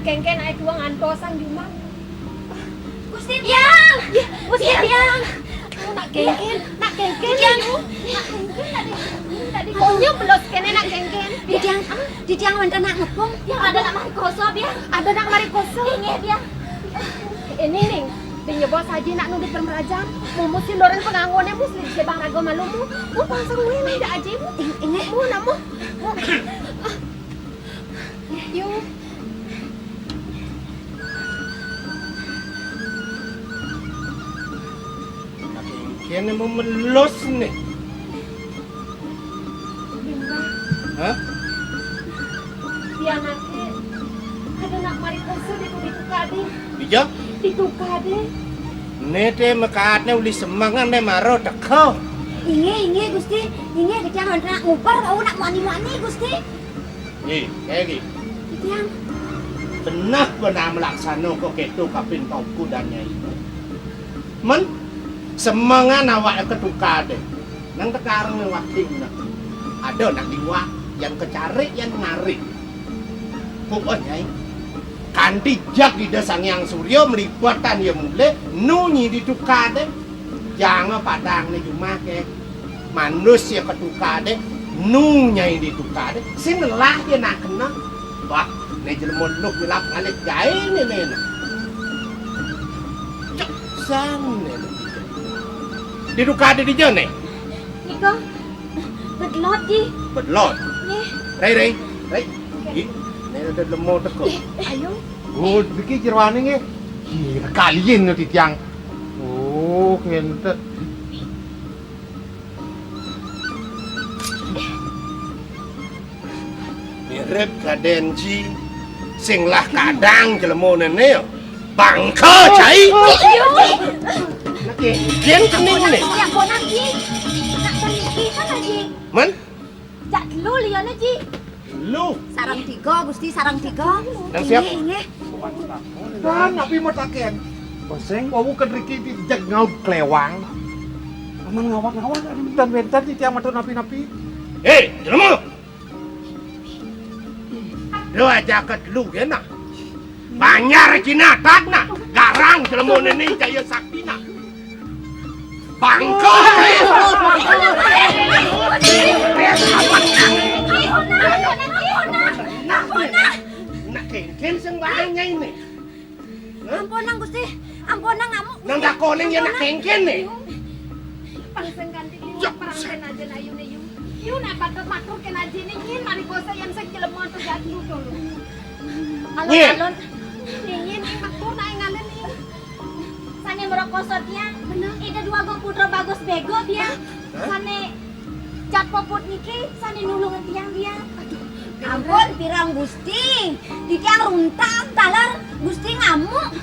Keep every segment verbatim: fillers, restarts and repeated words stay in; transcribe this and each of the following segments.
Kénkén aé tuang antosan jumah. Gusti Tiang. Gusti Tiang. Nak kénkén, nak kénkén. Tiang. Nak kénkén tadi. Tadi konyol belos kéné nak kénkén. Tiang, Tiang wénten nak ngepung. Tiang ada nak marikosa, Tiang. Ada nak marikosa. Inggih, Tiang. Ini ning, dinya baos aji nak nudut permerajam. Mumu sindoran pengangoné mu selidiki bang raga malu mu. Mu pangsang wé ning aji mu. Inggih. Mu nak mu. Mu. Yu. Kéné memelus né. Hah? Pianaké ada nak marikosa di, di tukadé. Dija? Di tukadé. Né té makaatné uli semengan né mara teka. Inggih, inggih, Gusti. Inggih, Titiang nak nguber, wau nak muani-muani, Gusti. Nggih, kayak nggih. Titiang. Benah-benah melaksana kok kéto kapin paukudan nyai. Men, semengan awak ka tukadé. Nang tekareng waktu nah. Ada nak liwat, yang kecari, yang narik. Pokok nyai. Kanti jag Ida Sang Hyang Surya melibatkan ya mulih, nu nyi di tukadé. Janga padang né jumah ké. Manus ya ka tukadé, nu nyai di tukadé, sing ngelah ya nak kena. Wah, né jelema luh nyelap ngalih gaé né, né, né. Cek sang né, né. Di tukadé dija né? Nika, bedlot, Ji. Bedlot. Nggih. Rai, rai, rai. Oké. Ih, né ada jelema teka. Ayo. Oh, niki jeroané nggih. Ih, kalian nanti tiang. Oh, kénten. Mirip kadén ji sing lah kadang jelema néné ya. Bangka cai. Nak kénkén kening né. Ya, ponang, Ji. Nak paniki kan, Ji. Men? Jak telu liané, Ji. Lu. Sareng tiga, Gusti, sareng tiga. Nang siap? Inggih, inggih. Kan napi mataken? Pesing. Wau kedriki di jeg ngaut klewang. Aman ngawak-ngawak, dan wénten di tiang matur napi-napi. Hei, jelema. Lu aja ke dulu ya nah. Banjar Cina tat nah. Garang jelema néné jaya sakti nah. Bangka. Nak kénkén sing bahaya ini. Ampunang, Gusti. Ampunang, ngamuk, Gusti. Nang dakoning ya nak kénkén né. Pang sing ganti liu, perang kén aja na yu né yu. Yu nak patut matur kén aja né, nyin mari basa yang sing jelema tu jadu dulu. Alon-alon. Nyin, nyin, matur nak ngalin yu. Sané mrokoso tiang. Bener. Ida Dwagung Putra Bagus Bego tiang. Hah? Sané jat poput niki, sané nulung tiang tiang. Aduh. Ampun, pirang Gusti. Di tiang runtang taler Gusti ngamuk.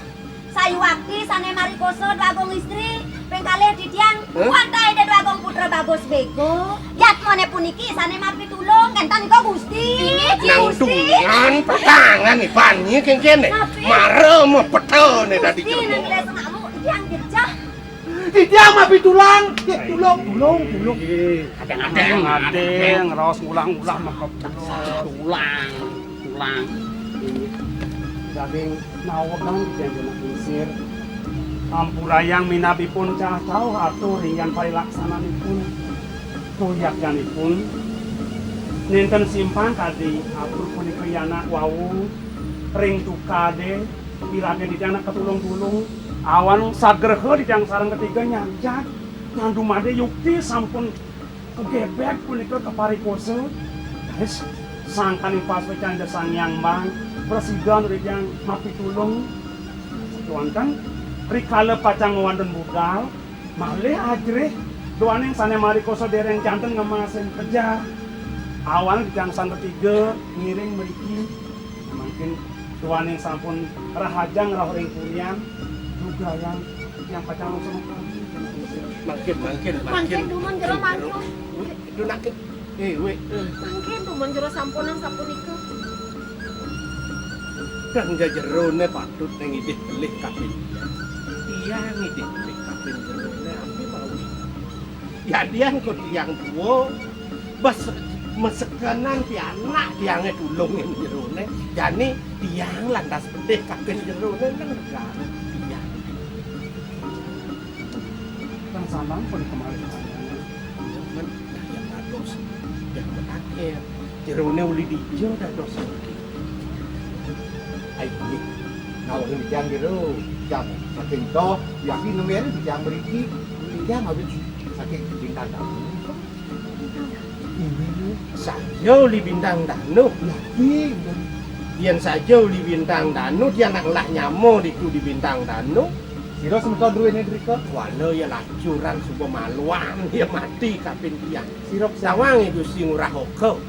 Sayuwakti sané marikosa Dwagung Istri, ping kalih di tiang. Hah? Wantah Ida Dwagung Putra Bagus Bego. Yatmané puniki sané mapitulung, kénten nika Gusti. Inggih, Ji. Nang Gusti. Dungan petangan iban nyi kénkén né. Napi? Mara mapetha né dadi Gusti, jelema. Nang desa ngamuk, tiang gejah. Titiang mapitulung, tulung, tulung, tulung. Adéng, adéng, adéng, raos ngulang-ulang maka tulang, tulang. Daging nawegang titiang jemak lingsir. Ampurayang minabipun cah tau atur ring yan parilaksananipun. Tur yakyanipun, nénten simpang kadi atur punika yanak wau ring tukadé, piragin titiang nak katulung-tulung. Awan sagraha titiang sareng ketiga nyanjat, nang dumadé yukti sampun kagebeg punika kaparikosa. Raris sangkaning paswécan Ida Sang Hyang Mbang, prasida titiang mapitulung. Kéwanten, rikala pacang wantun budal, malih ajerih, duaning sané marikosa déréng janten ngemasin kejar. Awan titiang sareng ketiga ngiring mriki. Mangkin duaning sampun rahajeng rauh ring purian, dugrayang titiang pacang langsung. Mangkin, mangkin, mangkin. Mangkin dumun jero mangkin. Dunaké. Eh, wé. Mangkin dumun jero sampunang sapunika. Kan jejeroné patut ning idih pelih kaping. Iya ngidih pelih kaping jeroné api mau. Yadian kok tiang tua, bas Mesekenan pianak tiangé tulungin jerone, jani tiang lantas pedih kaken jerone kan lega tiang. Kan sampun kemari. Men, nah, yang dados, yang mutakhir, jerone uli dija dados niki. Ai, nggih. Nawang tiang jero, jam saking toh, yaki nemeri tiang mriki, tiang awit saking bintang tamu. Ini saja uli bintang danu. Yaki, yen saja uli bintang danu, dia nak ngelah nyama ditu di bintang danu. Sira semeton druene drika? Wala ya lacuran suba maluan, ya mati kapin tiang. Sira sawang ya Gusti Ngurah Oka.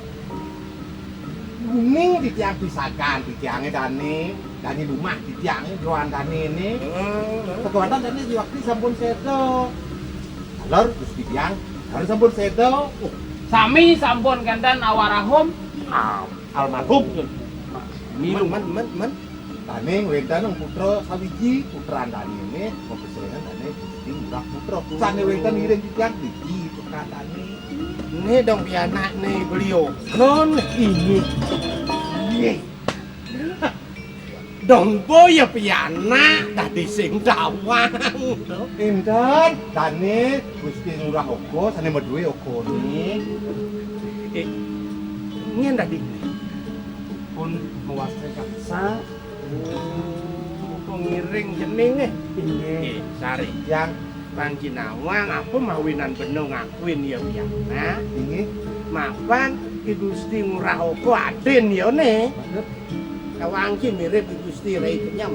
Uning titiang pisakan, titiange dane, dane lumah titiange joan dane ne. Heeh. Kekuatan dane di waktu sampun sedo. Alor Gusti tiang, alor sampun sedo. Oh, sami sampun kenten awarahum. Almarhum. Ini men, men, men, men. Daning wénten putra sawiji, putran danine mapesengan dane Gusti Ngurah Putra. Sane wénten ngiring titiang niki pekadane. Né dong pianakné beliau. Kon ini. Nggih. Dong boya pianak dadi sing tawang. Inten, dane Gusti Ngurah Oka sane maduwe okane. Eh, ngén dadi pun mewasne gangsa. Oh, ngiring cening, eh? Inggih. Nggih, sare. Yang panjinawang apa mawinan bena ngakuin ya pianak? Inggih. Mapan Ki Gusti Ngurah Oka adin ya ne. Maksud? Kawangki mirip Ki Gusti Rai Kenyem.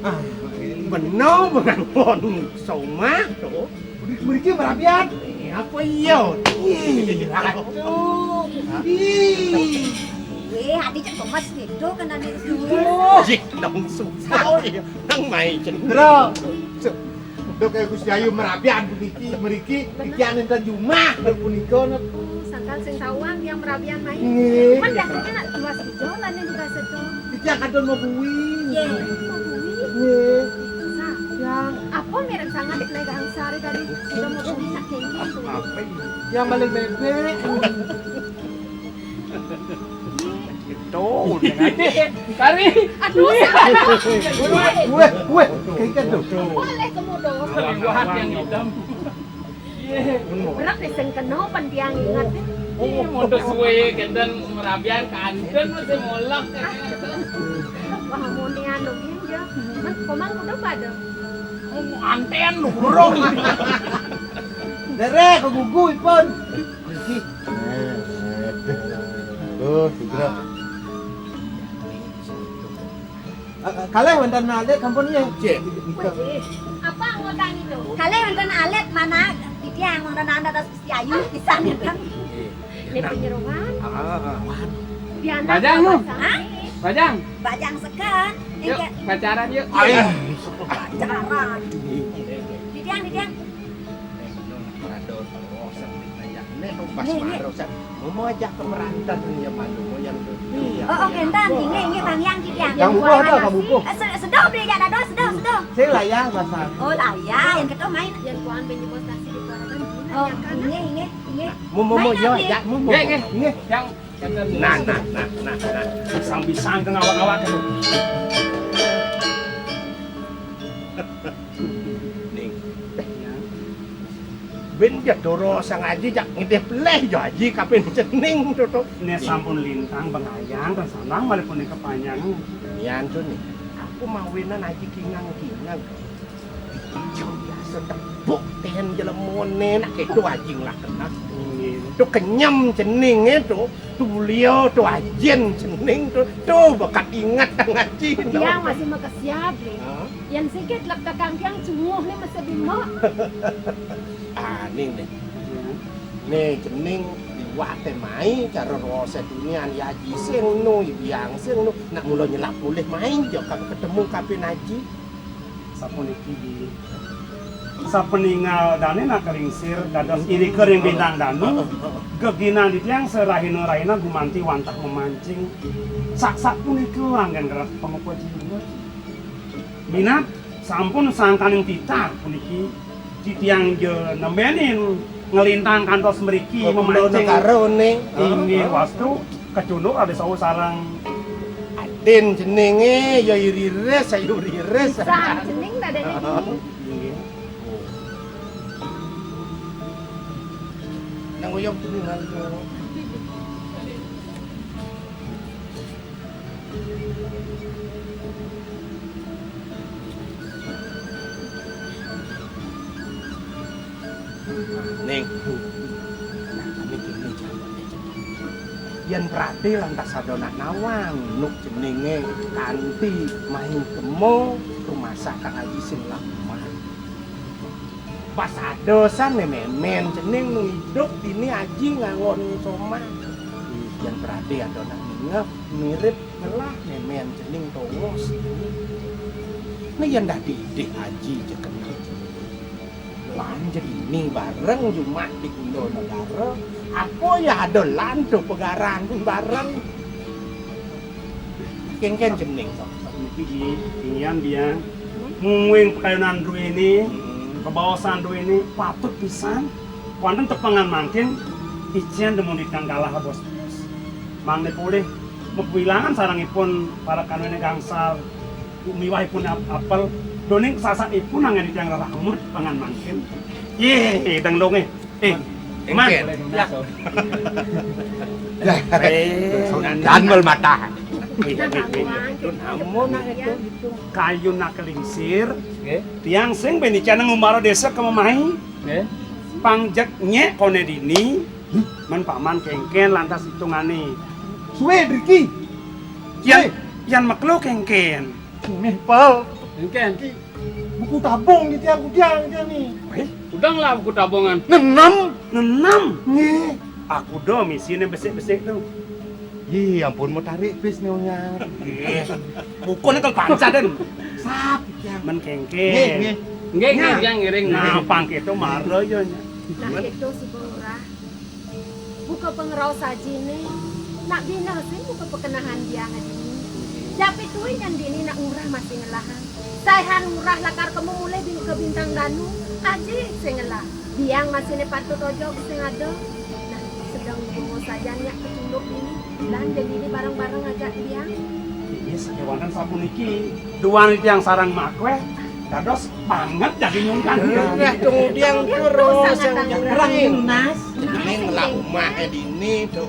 Ah, ini. Bena pengampun somah to. Mriki merabian. Eh, apa iya? Ih, aduh. Ih. Weh, adi cek kemas gitu kan adi. Jih, dong susah. Nang mai cendera. Dok kayak Gusti Ayu merabian puniki, mriki, iki anen dan jumah dan punika. Oh, sangkan sing tawang yang merabian mai. Nggih. Kan biasanya nak dua sejolan yang juga sedo. Iki akan don mabui. Ye, mabui. Nggih. Sa, yang apa merek sangat megang sari tadi? Sudah mabui nak kenging tuh. Apa ini? Yang balik bebek. Itu dengan kari. Aduh, weh, weh, kayak gitu. Boleh kemudian. Buat yang hitam. Berat nih sing kena pan tiang ingat. Ih, modus suwe kenten merabian kanten masih molak. Wah, mau ni anu dia. Mas, komang udah pada. Oh, anten lu burung. Dere kegugu ipun. Iki. Tuh, segera. Eh, eh, kalih wénten alit sampun nggih. Cek. Wih, apa anggota itu? Kalih wénten alit mana? Titiang wénten anda atas Gusti Ayu pisan ya kan. Ini penyeruan. Ah, ah. Bajang lu. Hah? Bajang. Bajang seken. Yuk, pacaran yuk. Ayo. Pacaran. Titiang, titiang. Nek to pas maro san. Momo ajak ke meranten ya malu mo yang tu. Iya. Oh, oke, entar. Inggih, inggih, Bang Yang, Cik Yang. Yang buku ada, Bang buku. Eh, se-, sedoh beli jak dado, sedoh, sedoh. Sing lah ya, Mas. Oh, lah ya, yang ketua main. Yang kuan benci bos nasi di luar kan. Oh, inggih, inggih, inggih. Momo, momo, ya, ya, momo. Inggih, inggih. Yang nah, nah, nah, nah, nah. Pisang-pisang ke ngawak-ngawak ke. Ning. Ben jadoro sang aji jak ngidih pelih jo aji kapin cening to, to. Nek sampun lintang bengayang, rasana malih punika panjang. Yan to nih. Aku mawinan aji kingang-kingang. Ijo biasa tepuk ten jelemone nak keto aji nglakena. Nggih. To kenyem ceninge to. Tu beliau tu ajin cening tu, tu bekat ingat tang aji tu. Tiang masih makesiab ni. Hah? Yang sikit lek tekang tiang cunguh ni masih bima. Ah, ni ni. Ni cening liwate mai cara rose dunia ni aji sing nu, ibiang sing nu. Nak mula nyelap pulih mai jo kami ketemu kapin aji. Sapuniki, sapeningal dane nak ringsir dados irika ring bintang danu, geginan titiang sarahina-rahina gumanti wantah mamancing. Sak-sak punika anggen keras pangupa jiwa. Minab sampun sangkaning titah puniki titiang ja nembenin Nglintang kantos mriki. Oh, memancing. Negara, Ning. Inggih, wastu kecunduk ada sawu sareng. Adin jenenge ya iriris, ayo riris. Sang jeneng nadane dini. Inggih. Nang uyuh jeneng. Ning, nah, kami kene jane. Yen prate lantas ada nak nawang, nuk jenenge kanthi main kemo, rumasak kang aji sing lemah. Pas ada san memen jeneng nu idup dini aji ngangon somah. Yen prate ada nak ningeh mirip ngelah memen jeneng tongos. Nah, yen dadi idih aji jekenel jeneng. Lan jeneng bareng jumak di Kunda Negara. Apa ya ada lan do pegaran bareng. Kengken jeneng. Niki inggihan biang. Mungguing pakayunan duene, hmm, kebaosan duene patut pisan. Wonten tepengan mangkin, icen demen titiang galah, Bos. Mangda polih mabilangan sarengipun para kanuene gangsal miwahipun ap-, apel, duning sasakipun anggen titiang reramut tepengan mangkin. Yeh, teng donge. Eh, Man. Engken. Ya. Eh, dan mel matah. Amun itu. Kayun nak kelingsir. Nggih. Tiang sing benican ngumbara desa kememai. Nggih. Pang jeg nyek kone dini. Men paman kengken lantas hitungane. Suwe, Driki. Yan, suwe. Yan meklo kengken. Nih, Pal. Kengken. Buku tabung di tiang kudiang dia nih. Weh, udang lah buku tabungan. Nenem. Nenem. Nih. Aku do misine besik-besik tu. Ih, ampun, mau tarik bis nih, Unyang. Ih, buku ni kalau panca, Den. Sap, ya. Men kengke. Nggih, nggih. Nggih, nggih, nah. Yang ngiring. Nah, pang itu mara ya, nya. Nah, itu si Lurah. Buka pengerau saji ni, nak bina sing buka pekenahan biang aji ni. Japi tui nyan bini nak ngurah masih ngelahan. Saihan ngurah lakar kemu mulai bin ke bintang danu, aji sing ngelah. Biang masih ni patut ojo sing ada. Nah, sedang kemu saja nyak kecunduk bini, dan jadi ni bareng-bareng ajak biang. Ini sakewanten sapuniki. Duan tiang sareng makweh. Dados banget dadi nyungkan. Nah, kemudian terus yang terang lunas. Ning lah umah dini tuh.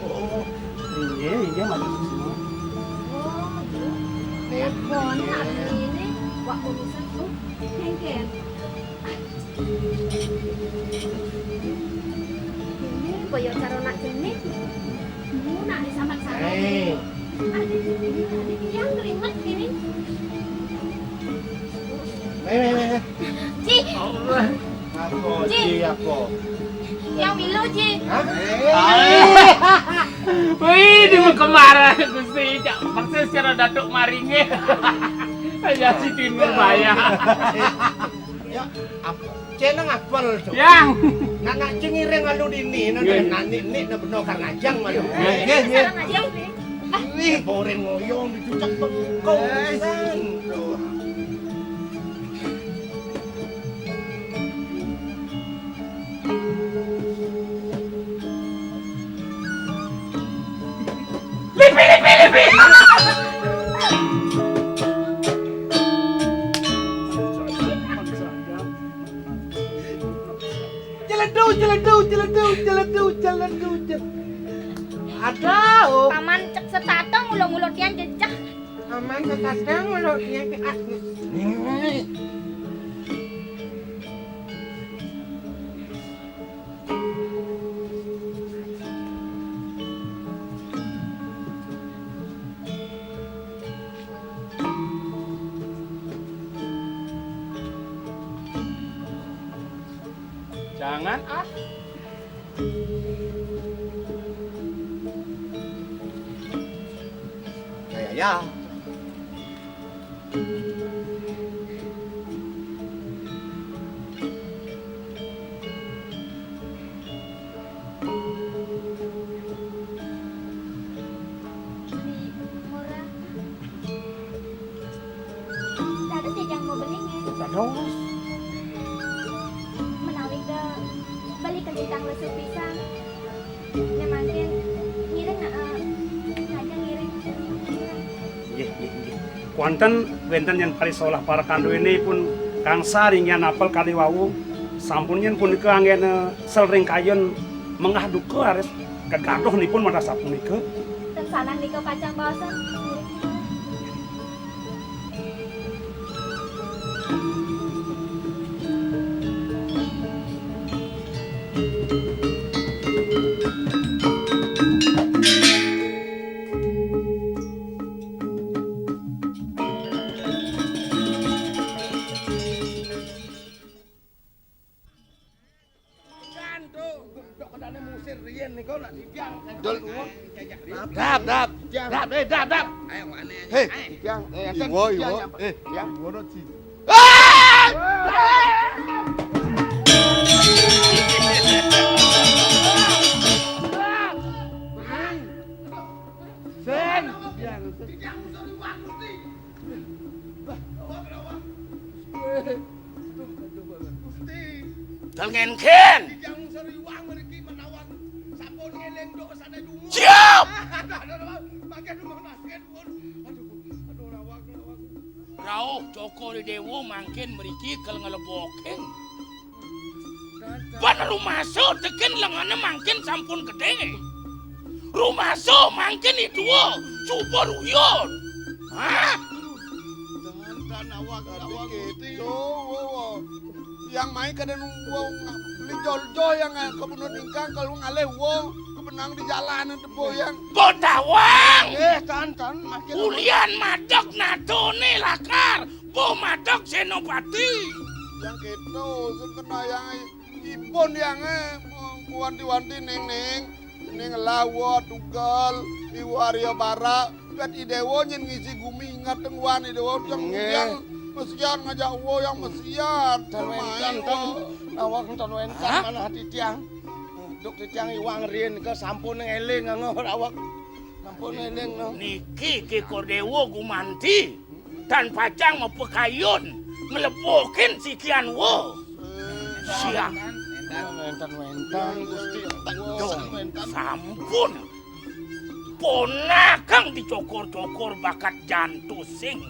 Inggih, inggih, matur suwun. Oh, iya. Nek bonak ini, wak urusan tuh, kengken. Ini koyo cara nak jenik. Mu nak disambat-sambat. Eh. Adik, adik yang ngerimet ini. Nih, nih, nih, nih. Ji. Apa, Ji. Ji, apa? Yang milu, Ji. Hah? Wih, di kemara Gusti, cak persis karo Datuk Maringe. Ya, si Timur Baya. Ya, apa? Jeneng apel, Cuk. Yang. Nak, nak jengiring alu dini, nak, nggih, nak nik-nik, nak beno kang ajang malu. Nggih, nggih, nggih. Sareng aja, Wi. Nih, boring ngoyong dicucak bengkong. Eh. San. Lipi, lipi, lipi. Jeledu, jeledu, jeledu, jeledu, jeledu, jeledu. Aduh. Paman cek setata ngulo-ngulo tiang jejeh. Paman setata ngulo tiang ke aku. Jangan, ah. Ya, ya, ya. Ora. Dados jajang mau beli nggih? Dados. Menawi ke beli ke Lintang Wis Kuanten wénten yén parisolah parekan duéné pun kangsa ring yan apel kadi wau, sampun yén punika anggéna sel ring kayun menggah duka raris kagaduh nipun madah sapunika. Ten salah nika pacang baosan. Kan to, dok kedané musir riyen nika nak titiang. Dol. Dap, dap. Titiang. Dap, eh, dap, dap. Ayo, mana? Hei, titiang. Eh, enten, iwo, titiang iwo. Eh, titiang. Iwo no, Ci. Ah! Sing. Titiang, sing. Titiang, musir riyen, Gusti. Wah, wah, wah. Gusti. Dol ngén-ngén. Titiang sariwang mriki menawi sampun ngeling dok sané dungu. Siap. Aduh, aduh, aduh. Mangkin dungu nasken pun. Aduh, aduh, nawang, nawang. Rauh Cokor I Déwa mangkin mriki kal ngleboking. Ban rumasa tekén lengané mangkin sampun gedé. Rumasa mangkin I Déwa suba ruyun. Hah? Jangan tan awak, awak Gusti. Kéto, wo, wo. Yang mai kadén wong beli jol-jol yang, eh, kebunut ingkang kalau ngalih wong kebenang di jalanan tebo yang. Botawang. Eh, tan, tan, makin ulian madeg natoné lakar, bo madeg Senopati. Yang kéto, sing kena yang ipun yang, eh, wanti-wanti ning, ning. Ning lawa tugel, iwa Arya Bara, pet I Déwa nyén ngisi gumi inget teng wan I Déwa yang. Nggih. Yang mesian ngajak wo yang mesian. Tan wénten, tan. Nawang tan wénten. Hah? Manah titiang. Duk titiang iwang riyen ke sampun éling nganggo rawak. Sampun éling, no. Niki Ki Kordéwa gumanti. Tan pacang mapakayun nglebokin sikian wo. Siang. Wénten-wénten, Gusti. Duh, sampun. Ponakang dicokor-cokor bakat jantusing.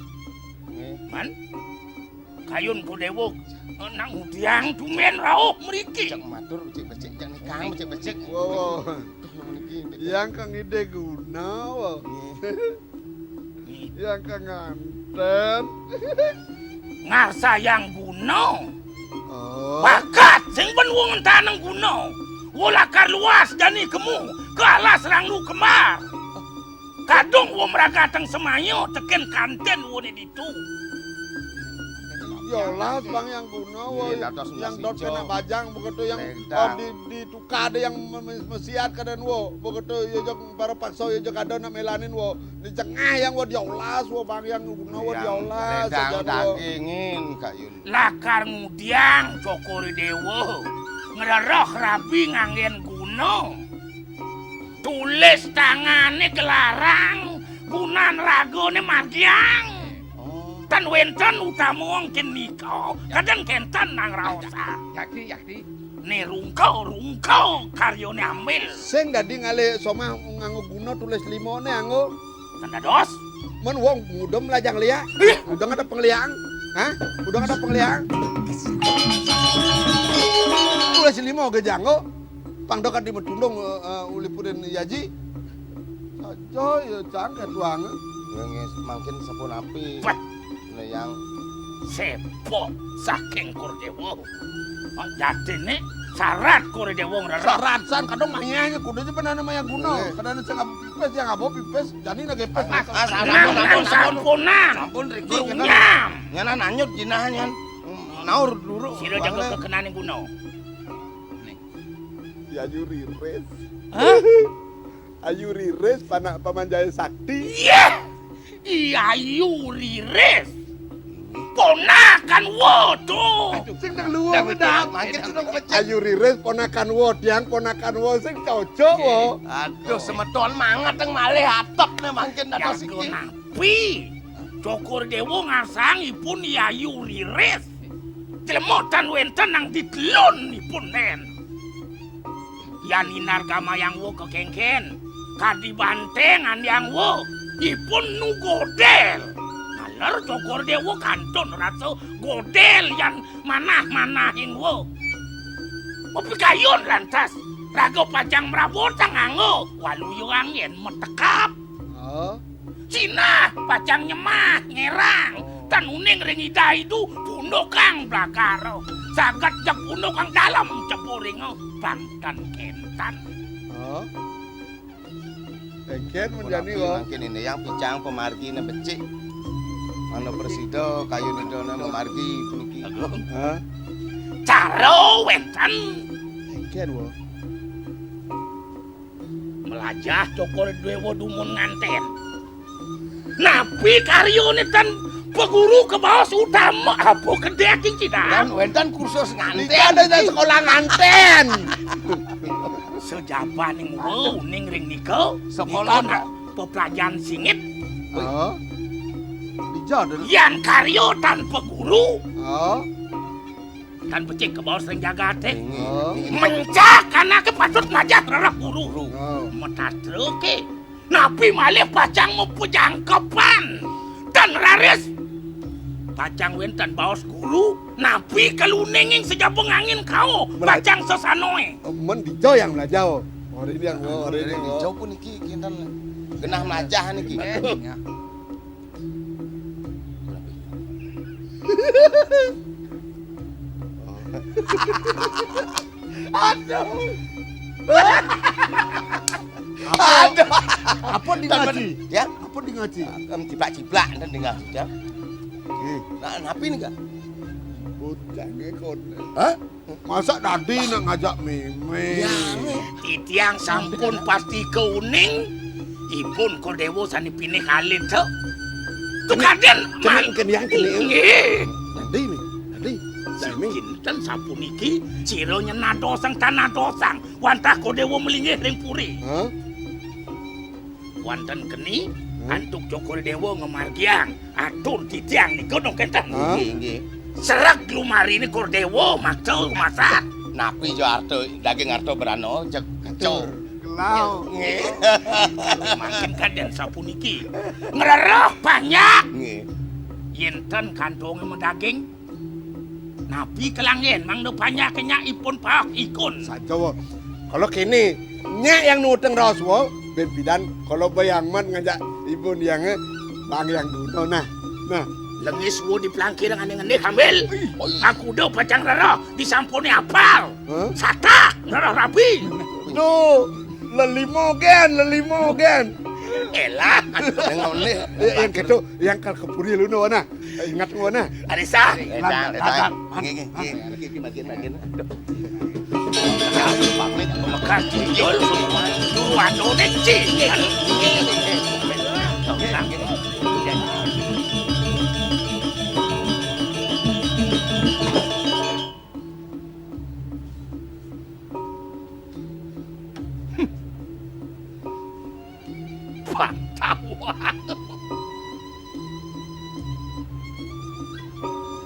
Nggih. Man, kayun Kordéwa, nang udiang tumén rauh mriki. Cek matur, becik-becik, cek nikang, becik-becik. Wo, wo. Duh, mriki, mriki. Yang kang ide guna, wo. Nggih. Yang kanganten. Ngarsayang guna. Oh. Bakat sing ben wong entanang guna. Wo lakar luas jani kemu ke alas rangnu kembar. Kadung wo mragateng semaya tekén kanten wone ditu. Yolas bang yang guna wo. Nggih, dados yang dot sija. Kena bajang begitu yang, lentang. Oh, di, di Kada yang me-, me-, mesiat kadén wo, begitu ya jog para paksa ya jog ada nak melanin wo. Di jengah yang wo diolas wo bang yang guna wo diolas. Ledang saja wo. Dagingin kayun. Lakar ngudiang Cokor I Déwa. Ngreroh rabi nganggén guna. Tulis tangane gelarang, gunan ragane margiang. Oh. Tan wénten utama wong kenika, kadang kénten nang raosan. Yakti, yakti. Né rungka-rungka karyane ambil. Sing dadi ngalih somah nganggo guna tulis limone anggo. Tan dados. Men wong mudem lajang liak. Ih. Udah ada pengliakan. Hah? Udah ada pengliakan. Tulis limo ge janggo. Pang dokat di metundung, eh, eh, uli pudin yaji. Saja ya cang ketuangan. Ya, nggih, mangkin sapunapi. Wah. Leyang. Sepok saking Kordéwa. Oh, jatine syarat Kordéwa ngreroh. Syarat san kadung mayahnya kudu aja benana maya guna. Nggih. Kadang sing pipis yang apa pipis, jani nage pipis. Ah, ah, sampun, sampun, sampun, sampun. Sampun, Riki, grunyam. Nyanan anyut jinah nyan. Naur dulu. Sira jaga kekenane guna. Nih. Yayu Riris. Hah? Ayu Riris, panak pamanjaya sakti. Iya! I Ayu Riris. Ponakan wo to. Aduh. Sing nang luar. Dah, dah, dah. Mangkin sudah pecah. Ayu Riris, ponakan wo, tiang ponakan wo, sing cocok wo. Aduh, semeton mangat yang malih atep nih mangkin dados. Yang iki. Napi? Cokor Dewa ngasang ipun Yayu Riris. Jelema tan wénten nang ditelun ipun nén. Yan inar gamayang wo kekéngkén, kadi banteng andiang wo, ipun nu godel. Nah, Ter Cokor Déwa kantun rasa godél yan manah-manahing wa. Mapikayun lantas, raga pacang mrabotang angga, waluya anggén matekap. Oh. Sinah pacang nyemah ngérang, tan uning ring Ida Idu pundukang blakara. Saget jeg pundukang dalem cepuringa bangtan kéntan. Oh. Kénkén men jani, wa. Mangkin indayang picang pamarginé becik. Mangda prasida kayun Idané mamargi puniki. Agung. Hah? Cara wénten. Kénkén, wa. Mlajah Cokor Déwa dumun ngantén. Napi karyané tan paguru kabaos utama apa gedé king cidahan? Lan wénten kursus ngantén. Nika ada sekolah ngantén. Sajabaning wa uning ring nika, sekolah nika nah, peplajahan singit. Oh. Dija ada. Yan karya tan paguru. Oh. Tan becik kabaos ring jagaté. Inggih. Oh. Mencak anaké patut ngajah rereh guru. Guru. Oh. Metatra ké. Napi malih pacang mapajangkepan tan raris. Pacang wénten baos guru, napi kaluninging sajaba ngangin kao, pacang sasanoé. Men dija yang mlajah. Ora ini yang, ora ini yang. Dija puniki kinten genah mlajah niki. Aduh. Apa, aduh. Apa di ngaji? Ya? Apa di ngaji? Em, ciplak-ciplak enten di ngaji, ya. Ih. Nah, napi nika? Bocah ngekon. Hah? Masa dadi nak ngajak mémé? Ya, mémé. Titiang sampun pasti kauning, ipun Cokor Déwa sané pinih alit, to. Tukaden, keni, keni, keni. Nggih. Dadi, Mi. Dadi. Dadi, Mi. Kinten sapuniki, sira nyenadosang tanadosang, wantah Cokor Déwa malinggih ring puri. Hah? Wantah keni, hmm? Antuk Cokor Déwa ngamargiang atur titiang nika dong kénten. Hah? Inggih, inggih. Sereg lumariné Cokor Déwa makta rumasat. Napi ja arta daging arta brana jeg kencur. Kelau. Nggih. Mangkin kadén sapuniki. Ngrereh panjak. Nggih. Yén ten kantongé madaging, napi kalanggén mangda panjaké nyak ipun paek ikun? Saja, wa. Kala kéné, nyak yang nuutang raos, wa, bén pidan kala bayang mat ngajak ipun yang, eh, bang yang guna, nah. Nah. Lengis wa di plangkir ané ngendih ambil. Ih. Aku udah pacang rereh, disampuné apal. Hah? Satak, ngrereh rabi. Tuh, lelimo gén, lelimo gén. Elah. Yang ngene. Ya, yang kéto, yang kal kepuri lu, nah. Ingat gua, nah. Arisa. Édan, édan. Nggih, nggih, nggih. Nggih, nggih, makin, makin. Aduh. Pamit, mekas jujur, semua. Dulu ada deh, cing. Bangtawan.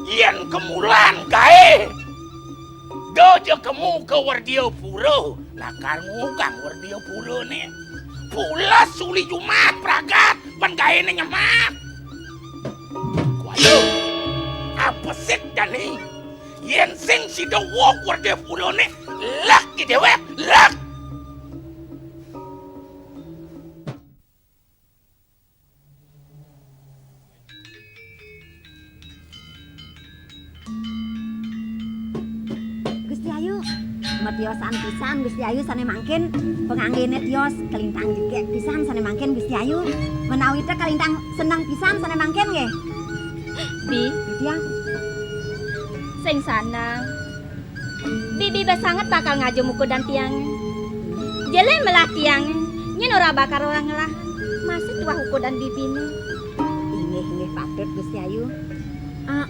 Yén kemulan gaé, da ja kemu ka Werdiapura, lakar ngugang Werdiapurané. Pules uli jumah pragat, ban gaéné nyemak. Kuayu, apesit jani. Yén sing sida wok Werdiapurané, lek di déwék, lek. Gusti Ayu, matiosan pisan Gusti Ayu sané mangkin, panganggené tios, kalintang jegég pisan sané mangkin Gusti Ayu. Menawi té kalintang seneng pisan sané mangkin nggih. Bi. Tiang. Sing sanang. Bibi ba sanget bakal ngajum ukudan tiangé. Jelé melah tiangé, nyén ora bakal ora ngelah. Masih tuah ukudan bibiné. Inggih, inggih, patut, Gusti Ayu. Ah,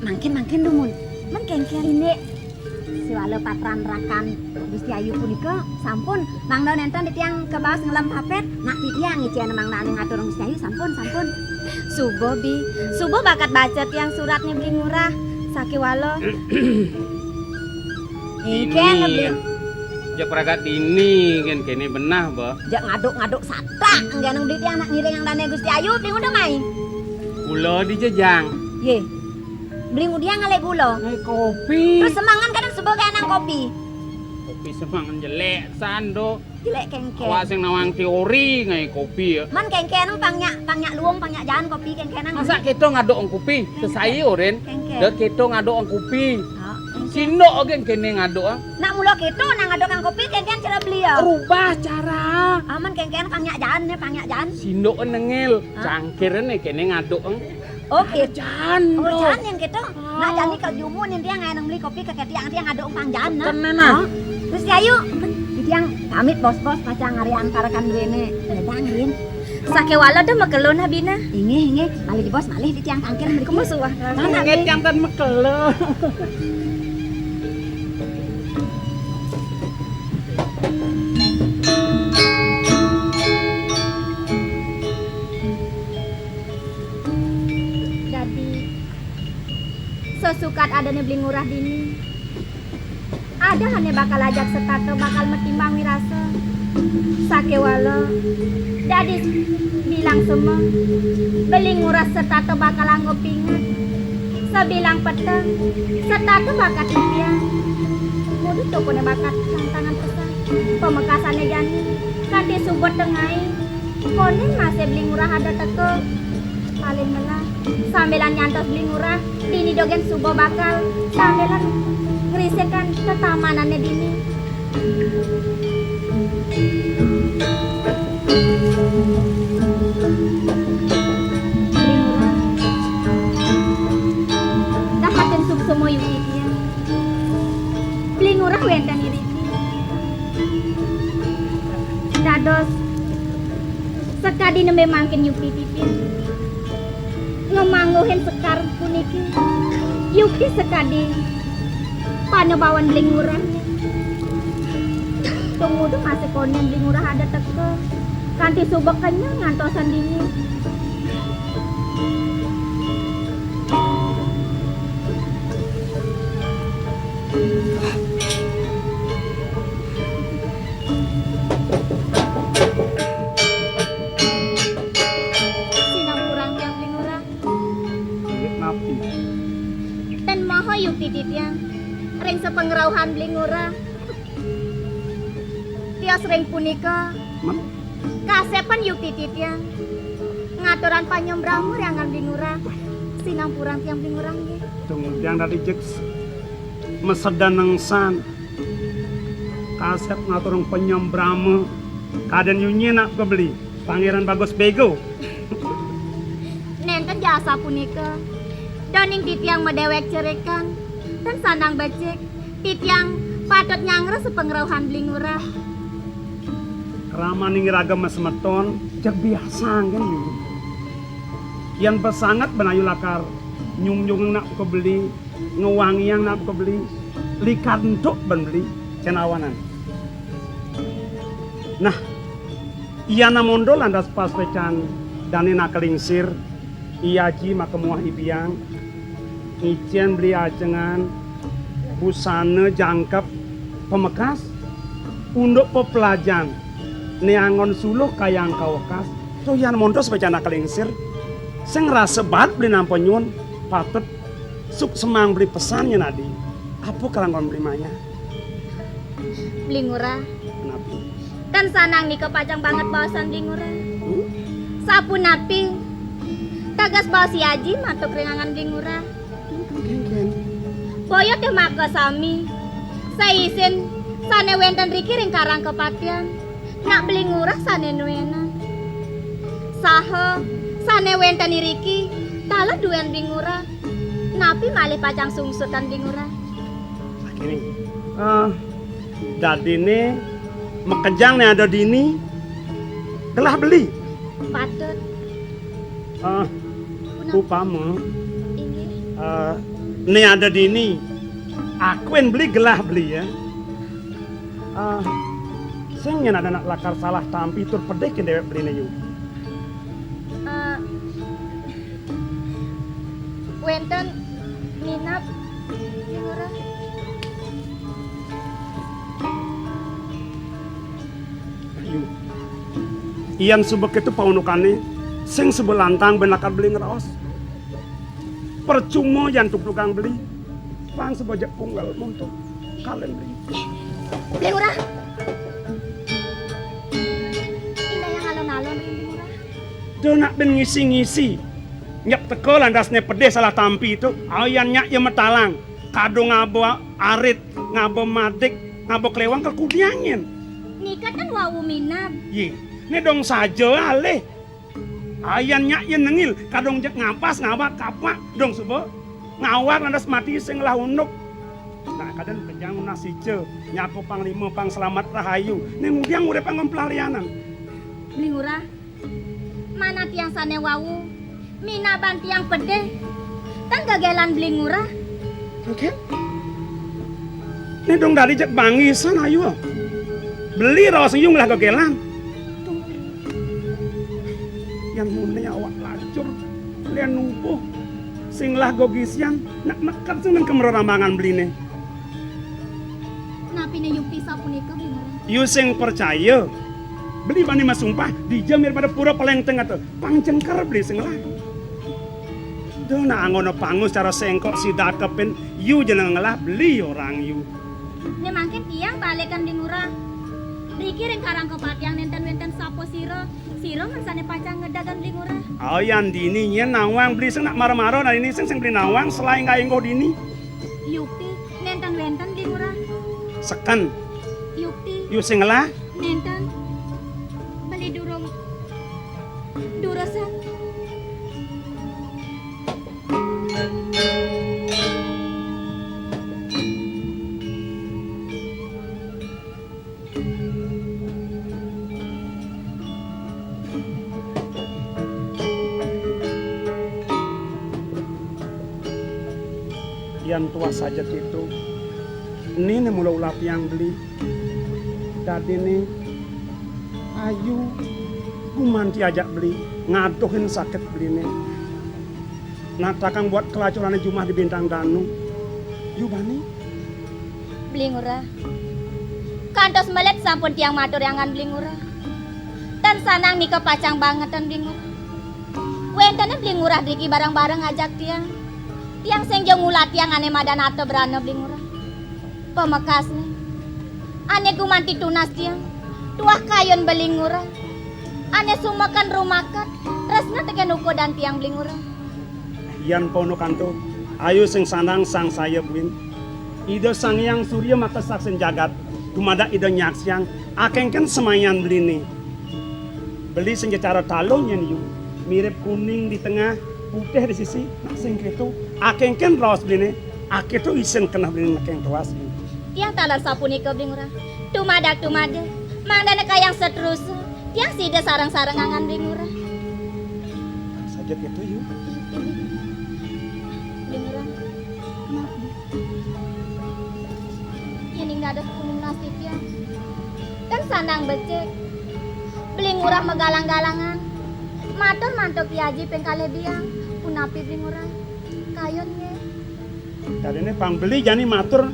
mangkin, mangkin dumun. Men kénkén. Indik, siwala patran rakan Gusti Ayu punika sampun mangda nénten titiang kebaos ngelem papet, nak titiang icén mangdané ngatur Gusti Ayu sampun, sampun. Suba, Bi. Suba bakat baca tiang suratné Beli Ngurah. Sakéwala. Engkén, Beli. Ja pragat dini, kéné benah, ba. Ja ngaduk-ngaduk satak, engkén Beli tiang nak ngiring dané Gusti Ayu, Beli Ngurah mai. Lo di jejang. Yé. Beli ngudiang alé gula. Ngaé kopi. Terus semangan kadén suba gaé nang kopi. Kopi semangan jelék san do. Jelék kéngkén. Awak sing nawang teori ngaé kopi ya. Man kéngkén pang nyak, pang nyak luung, pang nyak jaan kopi kéngkén nang. Masa kéto ngaduk kopi? Kéngkén. Sesai orin. Kéngkén. Dah kéto ngaduk kopi. Ah, kéngkén. Sindok gén kéné ngaduk, ah. Nak mula kéto nang ngaduk kang kopi kéngkén cara beli ya. Rubah cara. Ah, man kéngkén pang nyak jaan né, pang nyak jaan. Sindok nengil, ah, cangkir né kéné ngaduk, ah. Oké. Jaan. Oh, jaan yang kéto. Nak jani ka jumun tiang ngaé nang beli kopi ka ketiang tiang ngaduk pang jaan nah. Tenan, nah. Oh. Terus ya, ayu. Tiang pamit bos-bos pacang ari antar kan duéné. Ledang, Rin. Sakéwala dah makelo nah bina. Inggih, inggih. Malih di bos, malih di tiang tangkil mriki. Kemu suwah. Mana, inggih, Rin? Tiang tan makelo. Dadi, sesukat adané Beli Ngurah dini, ada ané bakal ajak setata bakal matimbang wirasa. Sakéwala, dadi bilang sema, Beli Ngurah setata bakal anggep inget. Sabilang peteng, setata bakal titiang. Mudut tokoné bakal tantangan pesan. Pamekasané jani, kanti suba tengai. Kondén masih Beli Ngurah ada teka. Paling melah, sambilan nyantos Beli Ngurah, dini dogén suba bakal sambilan ngrisikang tetamanané dini. Beli Ngurah, dahatin suksma yukti tiang. Beli Ngurah wénten iriki. Dados sakadi nembé mangkin yukti titiang. Ngamangguhin sekar puniki. Yukti sakadi panebawan Beli Ngurah. Tumuju masih kondén Beli Ngurah ada teka. Kanti suba kenyel ngantosan dini. Sinampurang tiang Beli Ngurah. Inggih napi? Ten maha yukti titiang ring sapangrauhan Beli Ngurah. Tios ring punika, men? Kasépan yukti titiang ngaturang panyembrama ring anggan Beli Ngurah. Sinampurang tiang Beli Ngurah nggih. Tumuju tiang dadi jeg masedan nengsan. Kasép ngaturang panyembrama kadén nyunyi nak kebeli Pangéran Bagus Bégo. Nénten jasa punika. Daning titiang madéwék cerikan, ten sandang becik, titiang patut nyanggra sapangrauhan Beli Ngurah. Kramaning iraga masemeton, jeg biasa nggih. Yén pasanget ben ayu lakar nyungjung nak kebeli, ngwangiang nak kebeli, likat entuk ben beli, cén awanan. Nah, Iya namondo lantas pas pecan dané nak lingsir, I Aji maka muah I Biang, ngicén beli ajengan, busana jangkep, pamekas, unduk pepelajan, né anggon suluh kayang kawekas, to iya namondo pecan nak lingsir, sing rasa baat beli nampa nyuwun, patut suksemang beli pesan nyén adi, apa kalangkon beli maya. Beli Ngurah. Napi? Kan sanang nika pacang banget baosan Beli Ngurah. Hmm? Sapunapi teges baos I Aji mantuk ring anggan Beli Ngurah. Kénkén. Boya té makasami saisin sané wénten riki ring karang kapatihan. Nak Beli Ngurah sané nuénang. Saha sané wénten iriki taler duén Beli Ngurah. Napi malih pacang sungsutan Beli Ngurah? Sakiné, ah, dadiné makejang né ada dini, gelah beli. Patut. Ah, punapi? Upama, inggih, ah, né ada dini, akuin beli gelah beli ya. Ah, sing nyén ada nak lakar salah tampi tur pedih ké déwék beliné yu. Ah, Wénten minab, Beli Ngurah. Ayu. Yén suba kéto paundukané, sing suba lantang ben lakar beli ngraos. Percuma yan tugtugang beli. Pang sebejek punggal monto. Kalen beli. Beli Ngurah. Indah yang alon-alon, Beli Ngurah. Dia nak ben ngisi-ngisi. Nyep teka landasne pedih salah tampi tu. Ayan nyak ya metalang. Kadung ngaba arit, ngaba madik, ngaba kelewang ke kudiangin. Nika tan wau minab. Ye, ne dong saja alih. Ayan nyak ye nengil, kadung jek ngabas ngaba kapak, dong suba. Ngawar lantas mati sing lah unduk. Nah, kaden pejang nunas ica, nyaku panglima pang selamat rahayu. Ne ngudiang urip anggon pelalianan. Beli Ngurah, mana tiang sane wau, minaban tiang pedih. Tan gegelan Beli Ngurah. Oke. Ne dong dadi jek bangisan ayu. Beli raos yu ngelah gegelan. Yan mune awak lacur, lian nubuh, sing lah gogisian, nak neket sing nang kemero rambangan beline. Napine yukti sapunika, Beli Ngurah? Yu sing percaya. Beli bani masumpah, dija mir pada pura peleng tengah tu. Pang jengker beli sing ngelah. Duh, nak anggono pangus cara sengkok sida kepin, yu jeneng ngelah beli orang yu. Ne mangkin tiang balikan Beli Ngurah. Riki ring karang kepatiang nenten wenten sapa sira. Sira mersane pacang ngedadan Beli Ngurah. Oh, yan dini nyen nawang beli sing nak mara-mara, nah ini sing sing beli nawang selain enggak enggoh dini. Yukti, nenten wenten Beli Ngurah. Seken. Yukti. Yu sing ngelah. Nenten. Beli durung. Duresen. Yan tuah saja kitu. Nini mula ulah tiang beli. Dadine ayu gumanti ajak beli ngaduhin sakit beline. Natakang buat kelacurane jumah di Bintang Danu. Yu bani. Beli Ngurah. Kantos melet sampun tiang matur angan Beli Ngurah. Tan sanang nika pacang bangetan Beli Ngurah. Wentene Beli Ngurah driki bareng-bareng ajak tiang. Tiang sing ja ngulah tiang ane madan arta brana Beli Ngurah. Pamekasne, ane gumanti tunas tiang, tuah kayun Beli Ngurah. Ane sumeken rumaket, tresna teken ukudan tiang Beli Ngurah. Yan pono kanto, ayu sing sandang sangsaya buin. Ida Sang Hyang Surya makasaksin jagat, dumadak Ida nyaksiang, akengken semayan beline. Beli sing cara taluh nyen yu, mirip kuning di tengah, putih di sisi, nak sing keto. Akengken raos beline, aketo isin keneh beline nekeng tuas. Tiang taler sapunika, Beli Ngurah. Tumadak, tumadak. Mangdane kayang seterusnya. Tiang sida sareng-sareng angan Beli Ngurah. Saja keto yu. Beli Ngurah. Kenapa? Yening dados puning nasibya. Kan sandang becik. Beli Ngurah magalang-galangan. Matur mantuk Ki Aji ping kalih biang. Punapi Beli Ngurah? Kayun nggih. Dadine pang beli jani matur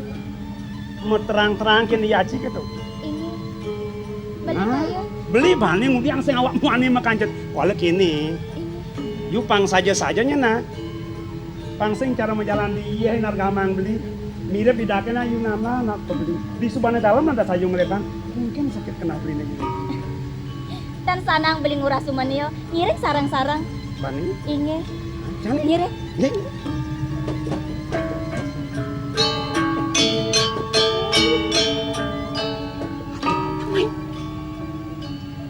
meterang-terang kene Ki Aji keto. Inggih. Beli kayun. Beli bani ngudiang sing awak muani makanjet. Kuala kene. Inggih. Yu pang saja-saja nyena. Pang sing cara majalan di iya inar gamang beli. Mirip di dakena yu nana nak beli. Di subane dalem nada sayu ngelepang. Mungkin sakit kena beli nih. Tan sanang Beli Ngurah sumania ngiring sareng-sareng. Bani? Inggih. Jan? Ngiring. Nggih.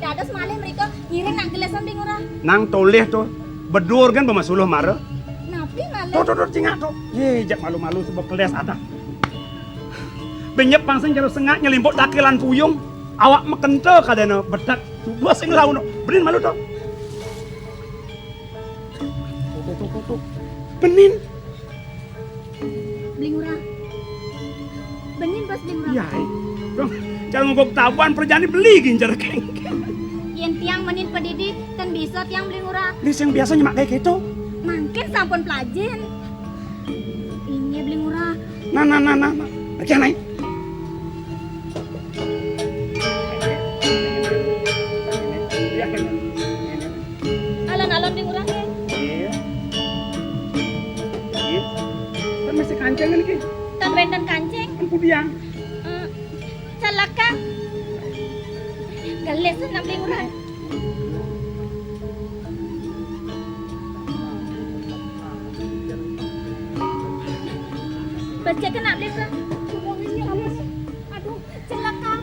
Dados malih mriko ngiring nak gelesan Beli Ngurah. Nang tolih to, bedur kan bemasuluh mara. Napi malih? To, to, to, cingak to. Ye, jak malu-malu sebab keles adah. Benyep pang sing jero sengak nyelimpuk dakilan puyung. Awak mekenta kadena bedak. Dua sing laun. Benin malu to. To, to, to, to, to. Benin. Beli Ngurah. Benin bos Beli Ngurah. Yai. Dong, jangan ngogok tabuan perjani beli ginjar kengkeng. Yen tiang menin pedidi, ten bisa tiang Beli Ngurah. Ni sing biasa nyemak kayak gitu. Mangkin sampun pelajin. Ini Beli Ngurah. Nah, nah, nah, nah, nah. Lagi naik. Alon-alon Beli Ngurah ya. Iya. Jangan ki. Tan wénten kancing. Kan pudiang. Eh, celaka. Gelis nak beli ngurah. Becik nak beli ke? Aduh, celaka.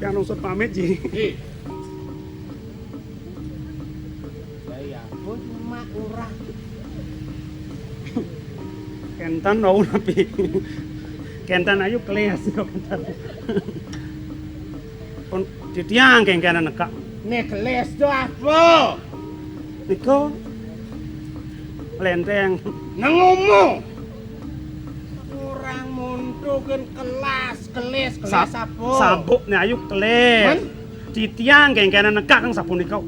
Yang nungsut pamit, Ji. Ji. Ya, ya, aku cuma urah. Kénten wau napi? Kénten ayu kelis kénten. Pun titiang kéngkéné nekak. Né kelis to apa? Nika lénténg. Nengomo. Orang monto gén kelas, kelis, kelis Sa-, apa? Sabuk né ayu kelis. Men? Titiang kéngkéné nekak kang sapunika.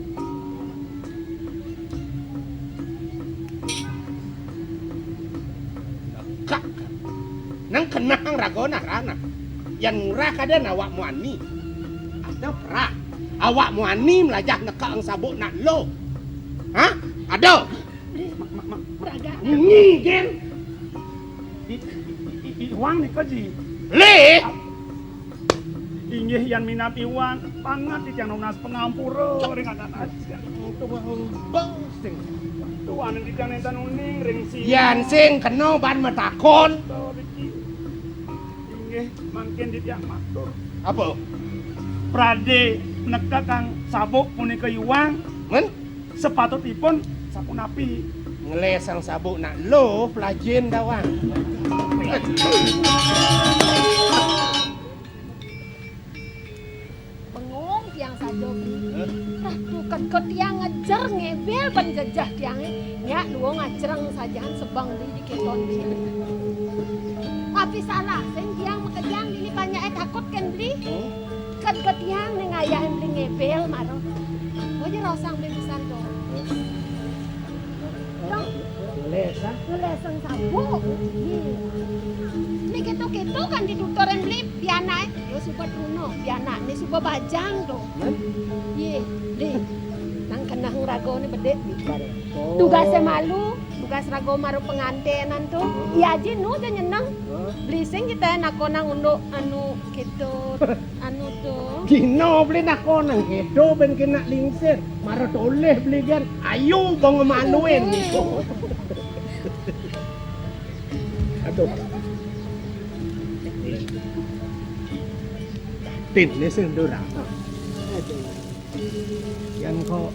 Kak, nang kenang raga nah rana. Yan ngurah kadén awak muani. Ada perah. Awak muani melajah nekak ang sabuk nak lo. Hah? Ada? Mak, mak, mak, mak. Ini, Gen. I, i, i, Iwang nika, Ji. Lé. Inggih, yan minab Iwang, banget titiang nunas pangampura ring anak aji. Tuan, sing. Tuan, titiang nénten uning ring sira. Yan sing kena ban matakon. Inggih, mangkin titiang matur. Apa? Pradé nekekang sabuk punika Iwang. Men? Sepatutipun sapunapi? Ngelesang sabuk nak lo pelajin dawang. Bengong tiang saja, Bli. Hah? Tah, tuked-tuked tiang ngejer ngebel ban jejeh tiangé. Nyak luung ngajreng sajan sebeng Bli di kéton Bli. Tapi salah sing tiang makejang dini panjaké takut kén Bli. Hah? Ked-ked tiang né ngayahin Bli ngebel mara. Aja rosang Bli pisan to. Dong. Ngeles, ah? Ngelesang sabuk. Iya. Né kéto-kéto kan dituturin Bli pianaké. Yo suba truna, pianaké suba bajang to. Hah? Iya, Bli. Nang keneh ragané bedik, Bli. Bareng. Oh. Tugasé malu, tugas raga mara pengantenan to. Iya, Ji, nu ja nyeneng. Hah? Bli sing kita nakonang unduk anu kéto. Anu to. Dina Bli nakonang kéto ben kena lingsir. Mara tolih Bli gén. Ayu bang maluin. Aduh. Tin né sing durang. Aduh. Yan ko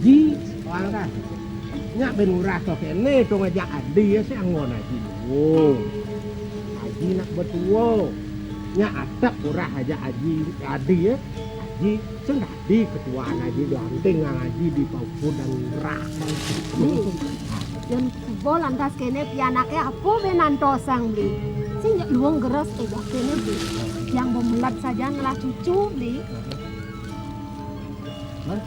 Ji, wangkah. Nyak ben ngurah to kéné to ngajak adi ya sing anggon aji. Oh. Aji nak betua. Nyak atek ngurah aja aji adi ya. Aji sing dadi ketuaan aji, dianting aji di pauku dan ngurah. Yan suba lantas kéné pianaké apa bé nantosang Bli. Sing jak luung geres éwah kéné Bli. Yang bemelat saja ngelah cucu Bli. Hah?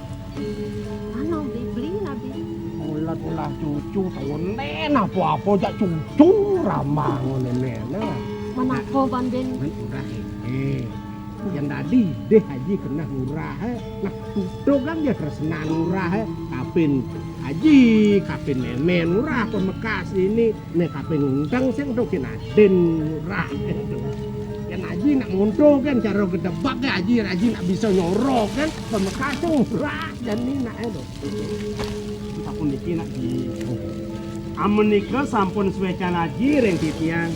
Anu, Bli, Bli, nabi. Ulah-ulah cucu, tahunan apa-apa jak cucu rambang ngono né, nah. Menapa, Bang Din? Men udah ini. Yang tadi deh Haji kena ngurah, eh. Nah, tutup kan dia tresnan ngurah, eh. Kapin Haji, kapin Memen ngurah pemekas ini. Né kaping undang sing to kén adin ngurah to. Kén aji nak ngonto kén cara gedebak kén aji, aji nak bisa nyoro kén pemekas to ngurah jani nak to. Sapuniki nak di. Amenika sampun suécan aji ring titiang.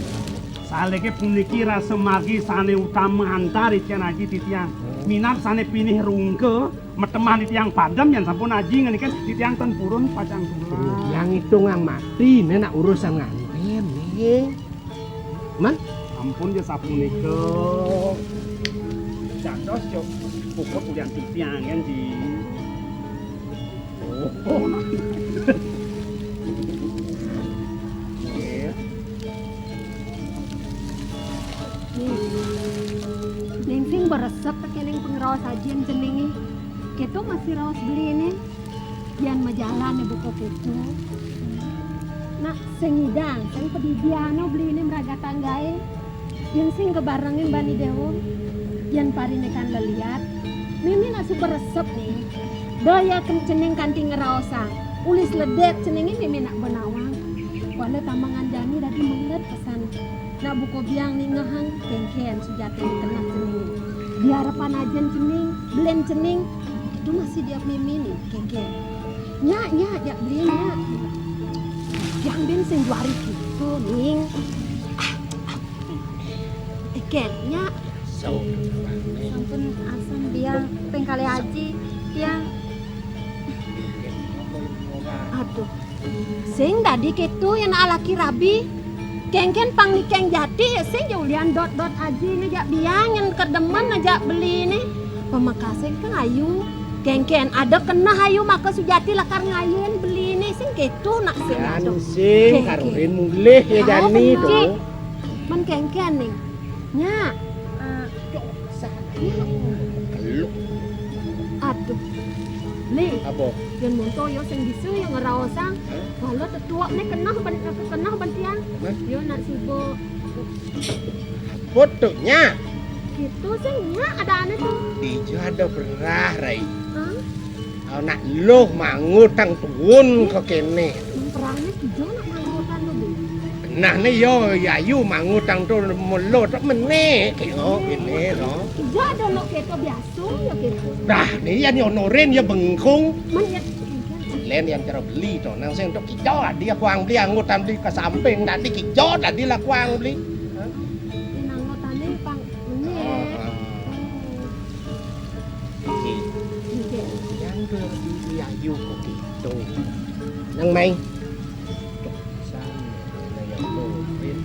Salike puniki rasa margi sané utama antar titiang aji titiang. Minab sané pinih rungka Metemah titiang padem yan sampun aji ngeniken titiang ten purun pacang tular. Yang itungang mati, né nak urusan nganten, né. Man? Ampun ya sapunika. Jantos yo puput ulian titiang yan di. Oh, oh, nah. Nggih. Ning sing beresep tekening pangraos aji jenenge. Keto masih raos beline. Yan majalan buka keto. Nak sing ngidang, sing padidiano beline mragat tanggae. Yén sing kebarengin bani déwa, yén parinikan leliat, mimi nak suba resep nih. Daya ken cening kanti ngraosang, ulis ledek ceningé mimi nak benawang. Kuala tambangan jani dadi menget pesan. Nak buka biang nih ngehang kéngkén sujati kenak ceningé. Di harapan ajén cening, belén cening, itu masih diap mimi nih kéngkén. Nyak, nyak, jak beli nyak. Yang bin sing juari gitu, Ning. Iket, nyak. Sampun asam biang pengkali haji, tiang. Aduh. Sing dadi kéto yén alaki rabi. Kéngkén pang nikeng jati ya sing ja ulian dot-dot aji ngejak biang yén kedemen ngejak beli nih. Pamekasé kan ayu. Kéngkén ada keneh ayu maka sujati lakar ngayuin beli nih sing kéto nak sing. Yan aduh. Sing kéngkén. Karurin mulih ya. Ah, jani bener. Tuh. Men kéngkén nih. Nya. Eh, aduh. Li. Apa? Yén monto yo sing bisa yo ngraosang. Hah? Kalau tetuak nih keneh ben keneh bentian. Hah? Yo nak suba. Fotonya. Gitu sing nya ada aneh tuh. Dija ada berah, Rai. Hah? Anak lo mangutang tuun ke kene. Perangnya kijang nak mangutang tuh, Bi. Nah, nih yo, yayu mangutang tuh melo tak menek, yo, kene, no. Kijang ada lo keto biasa, ya keto. Nah, nih yang nyonorin ya bengkung. Men ya. Len yang cara beli tuh, nang sing untuk kijang, dia kuang beli, anggota beli ke samping, tadi kijang, tadi lah kuang beli. Hah? Ini anggotanya pang, ini. Oh, oh. Iki. Iki. Yang ke di ayu kok gitu. Nang mai. Sana, nah, yang tuh, Rin.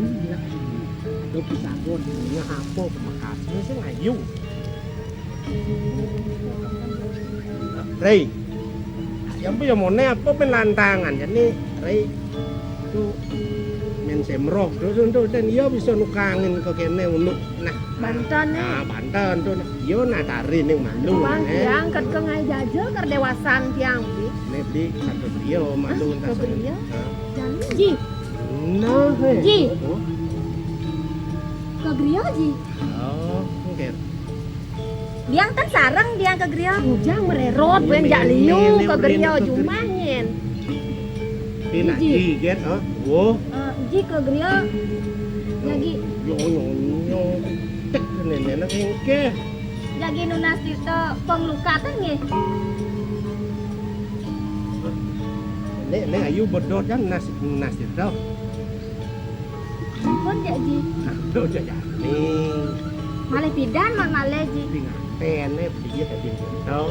Ini nak ini. Aduh, bisa pun. Ini apa? Makasih sih ngayu. Rey. Yang punya mone apa pen lantangan. Jadi, Rey. Tuh, men semroh terus untuk dan iya bisa nukangin ke kene unu. Nah, banten nih. Nah, banten tuh. Nah. Iya nah tari ning malu. Bang, eh. Tiang ket ke ngai jaja ker dewasaan tiang, Bi. Nek di satu dia malu. Hah, entah ke sana. Beliau? Hah? Jangan, Ji. Nah, eh. Ji. Oh. Ke griya, Ji. Oh, oke. Biang ten sareng biang ke griya. Ujang mererot, biang jak liu ke griya jumanyen. Ini nak Ji. Ji, get, ha? Wo. Eh, Ji ke griya. Jagi. Yo, yo, yo. Tek, nenek nak engke. Jagi nunas tirta pengluka teh nggih. Nek, nek ayu bedot kan nunas, nunas tirta. Ampun, Cak Ji. Aduh, Cak Jani. Malih pidan, Mak, malih, Ji. Tinggal tene, dia tadi gitu.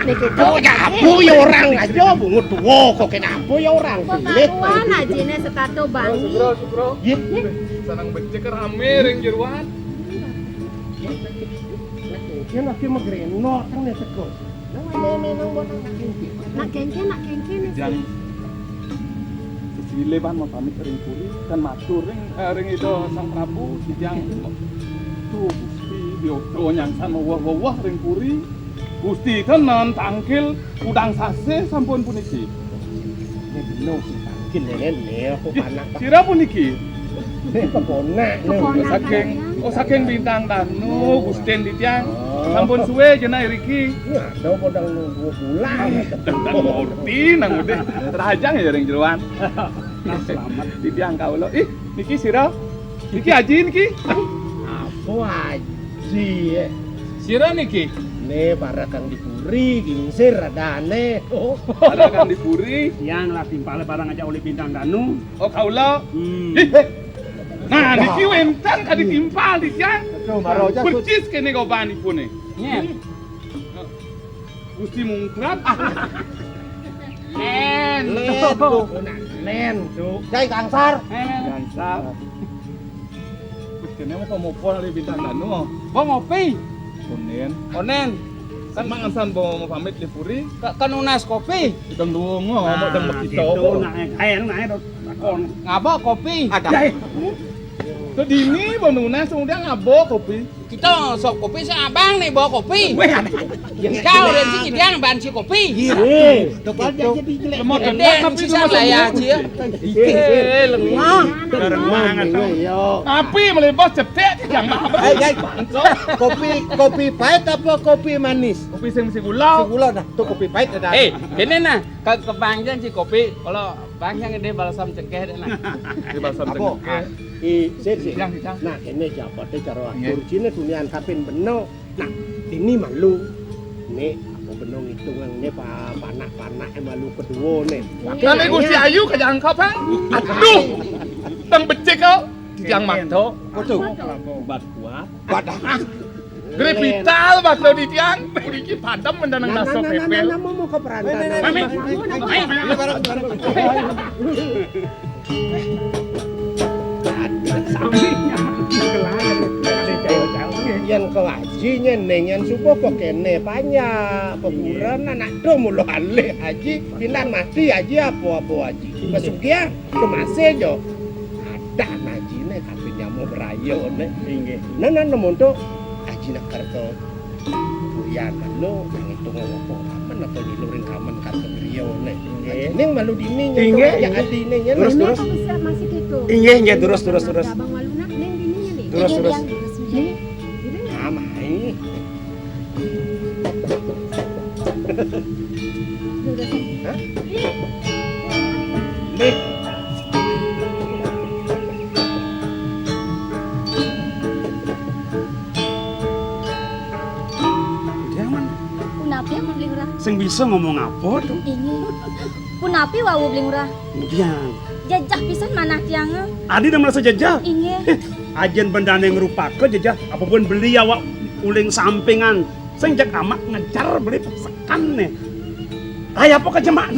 Niki tuh, ya, apa ya orang aja, bungut tua, kok kenapa ya orang? Kok pilih? Karuan aja nih, setato bangi. Sugro, Sugro. Iya. Senang becek rame ring jeruan. Ini lagi magrenok, kan ya, Sugro. Nang ane memang buat anak kengke. Nak kengke, nak kengke nih. Jang sesile ban mau pamit ring puri, kan matur ring, eh, ring Ida Sang Prabu, tijang. Tuh, Gusti, dioto nyangsan weweh-weweh ring puri. Gusti kan nan tangkil udang sase sampun puniki. Ini bener sih, tangkil ya, Nen. Nih, aku panak, Pak. Sira puniki? Keponak, nih. Keponakan saking, ya. Oh, saking Bintang Danu, Gusten titiang. Oh. Sampun suwe jenah iriki. Ini ada podang nunggu pulang. Dang, dang, mau reti, nang udah. Rahajang ya ring jeroan. Nah, selamat. Titiang kawula. Ih, niki sira? Niki Aji niki? Apa Aji, ya? Sira niki? Nih, para kang di puri, gingsir, ada aneh. Oh. Para kang di puri. Yang lah timpale barang aja oleh Bintang Danu. Oh, kaula. Hmm. Ih, eh. Nah, niki wénten kadi timpal, niki, ya. Aduh, maro aja, Sut. Percis kéné gobanipun, eh. Nyén. Gusti Mungkrat. Nen. Len, tuh. Nen, tuh. Jai Gangsar. Nen, nen. Gangsar. Wis kéné mopo-mopo lali Bintang Danu. Bo ngopi. Onen. Onen. Kan mangan san bo mau pamit lipuri. Ka, ka nunas kopi. Sedang duwungo, nah, mau dang bekito. Gitu, nah, kayak nah, itu lakon. Ngapa kopi? Ada. Jai. Tuh dini, bo nunas, udah ngabo kopi. Kita sok kopi, si abang nih bawa kopi. Weh, ada. Kau dan si Idang ban si kopi. Iya. Eh, coba dia jadi jelek. Lemot. Eden, tapi sisa lah ya, Ci, ya. Eh, lengah. Bareng banget, tuh. Tapi melibas cetek, jangan. Eh, eh. Kopi, kopi pahit apa kopi manis? Kopi sing, sing gula. Sing gula, nah. Tuh kopi pahit ada. Eh, ini nah, ke, ke Bang Jan si kopi. Kalau Bang Jan gede balsam cengkeh deh, nah. Di balsam cengkeh. I, sir, sir. Nah, ini siapa teh cara atur cina tunian kapin beno. Nah, ini malu. Nih, apa beno ngitungan nih, pa-, panak-panak malu kedua nih. Kami Gusti Ayu kajangkep, Bang. Aduh. Tang becik kau. Titiang makto. Waduh. Obat kuat. Wadah. Gede vital makto titiang. Mriki padem mendanang. Nah, nah, nah, pepel. Nah, nah, mau, mau ke perantauan. Mami. Mami. Mami. Mami. Yang ke haji nya neng yang subuh kok kene banyak. Pekuran anak do mulu alih haji. Pindah mati haji apa-apa haji. Pesugihan. Kemase jo. Ada najine tapi nyamuk berayo ne. Inggih. Nah, nah, nemu tu aji nak kerto. Buyan lo ngitung apa? Kamen apa ngilurin kamen kerto berayo ne. Inggih. Ning malu dini nyentuh. Inggih, ya inggih. Adine nyen. Terus, terus. Masih gitu. Inggih, inggih, terus, terus, terus. Abang malu nak, ning dini nih. Terus, terus. Ning, ning. Amai. Hah? Nih. Diaman. Punapi amun Beli Ngurah? Sing bisa ngomong apa tuh? Ini. Punapi wau Beli Ngurah? Diang. Jejeh pisan manah tiang. Adi udah merasa jejeh? Inggih. Ajen bendane ngrupaka jejeh, apa pun beli awak uling sampingan. Sing jak amak ngejar beli sekan nih. Kaya apa kejemak?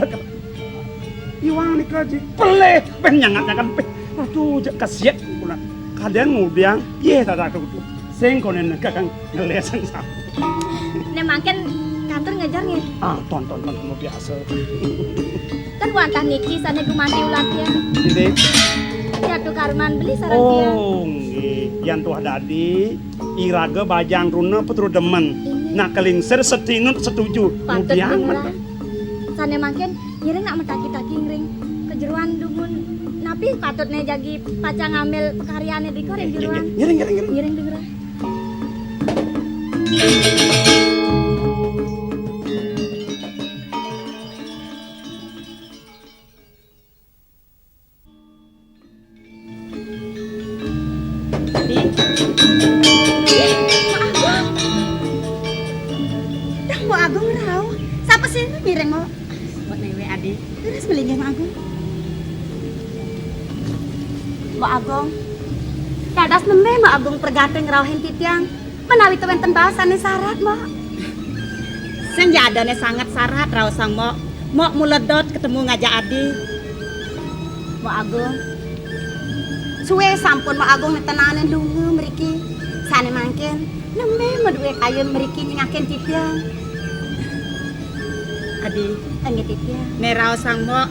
Iwang nika ji pelih, pen nyangat-nyangat peh. Aduh, jak kesiet pula. Kadang ngudiang, ye tata aku tu. Sing konen neka kang ngeles sing sama. Nek mangken katur ngejar nggih. Ah, ton, ton, ton, mau biasa. Kan wantah niki sane gumanti ulah tiang. Nggih. Jatuh karuman beli sareng tiang. Oh, nggih. Yan tuah dadi, iraga bajang runa petru demen. Inggih. Nak kelingsir setinut setuju. Patut. Ngudiang bener. Sane mangken ngiring nak metaki-taki ngiring kejeruan dumun. Napi patutne jagi pacang ngambil pekaryane dika ring jeruan. Ngiring, ngiring, ngiring. Ngiring dengeran. Adi. Ih, Mbok Agung. Dah, Mbok Agung rauh. Sapa sih ngiring, Mbok? Mbok Newe, Adi. Terus melinggih, Mbok Agung. Mbok Agung. Dados nembe Mbok Agung pergate ngrauhin titiang. Menawi tewenten baosane sarat, Mbok. Sing jadane sanget sarat raosang, Mbok. Mbok mula dot ketemu ngajak Adi. Mbok Agung. Suwe sampun Mbok Agung netenane dungu mriki. Sane mangkin, nembe maduwe kayun mriki nyingakin titiang. Adi. Enggih, titiang. Ne raosang, Mbok.